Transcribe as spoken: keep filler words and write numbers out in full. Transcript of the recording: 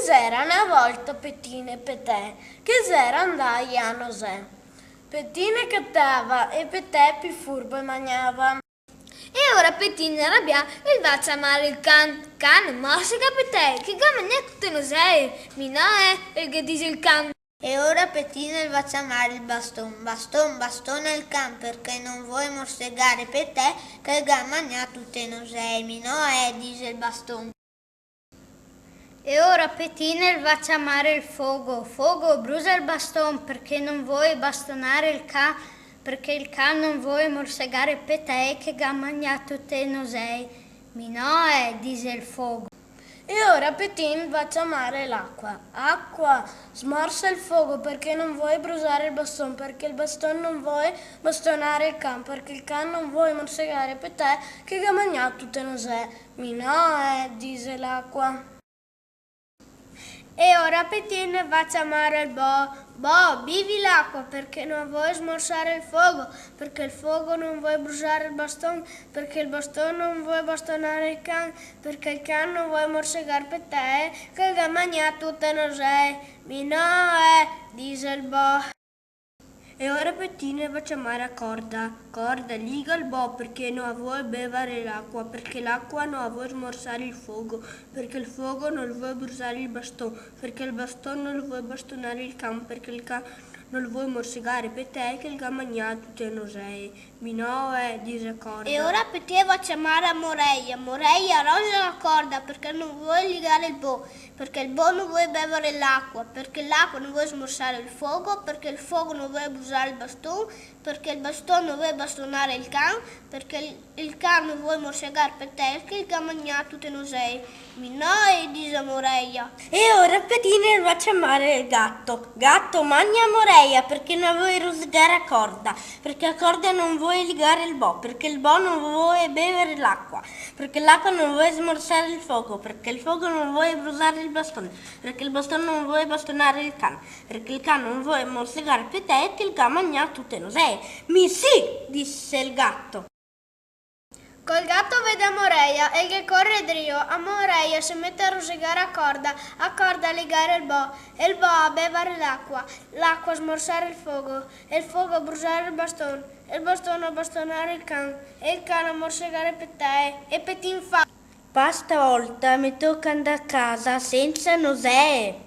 Ghe xera na volta Petin e Petè, che xera ndai a nosè. Petin catava e Petè pì furbo e magnava. E ora Petin rabià, el va ciamar el can. Can, morsega Petè, che ga magnà tute nosè. Mi no, eh, el ghe dise el can. E ora Petin el va ciamar el baston. Baston, bastona el can, parché no vol morsegar Petè, che el ga magnà tute nosè. Mi no, eh, dise el baston. E ora Petin el va ciamar el fogo. Fogo, brusa el baston, parché no vol bastonar el can, parché el can no vol morsegar Petè che ga magnà tute nosè. Mi no, eh, dise el fogo. E ora Petin va ciamar l'acua. Acua, smorsa el fogo, parché no vol brusar el baston, parché el baston no vol bastonar el can, parché el can no vol morsegar Petè che ga magnà tute nosè. Mi no, eh, dise l'acua. E ora Petin va ciamar el bo. Bo, bivi l'acua, parché no vol smorsar el fogo, parché el fogo no vol brusar el baston, parché el baston no vol bastonar el can, parché el can no vol morsegar Petè, che el ga magnà tute nosè. Mi no, eh, dise el bo. E ora Petin va ciamar a corda. Corda, liga el bo, parché no vol bevar l'acua, parché l'acua no vol smorsar el fogo, parché el fogo no vol brusar el baston, parché el baston no vol bastonar el can, parché el can no vol morsegar Petè che el ga magnà tute nosè. Mi no, eh, dise corda. E ora Petin va ciamar a moreia. Moreia, rosa la corda, parché no vol ligar el bo, parché el bo no vol bevar l'acua, parché l'acua no vol smorsar el fogo, parché el fogo no vol brusar el baston, parché el baston no vol bastonar el can, parché el, el can no vol morsegar Petè che el ga magnà tute nosè. Mi no, eh, dise moreia. E ora Petin el va ciamar el gato. Gato, magna moreia, parché no vol rosigar a corda, parché a corda no vol ligar el bo, parché el bo no vol bevar l'acua, parché l'acua no vol smorsar el fogo, parché el fogo no vol brusar el baston, parché el baston no vol bastonar el can, parché el can no vol morsegar Petè che el ga magnà tute nosè. Mi sì, dise el gato. Col gato vede a moreia, el ghe core drio. A moreia se mete a rosigar a corda, a corda a ligar el bo, el bo a bevar l'acua, l'acua a smorsar el fogo, el fogo a brusar el baston, el baston a bastonar el can, el can a morsegar Petè, e Petin fa: Pa stavolta me toca ndar a casa sensa nosè.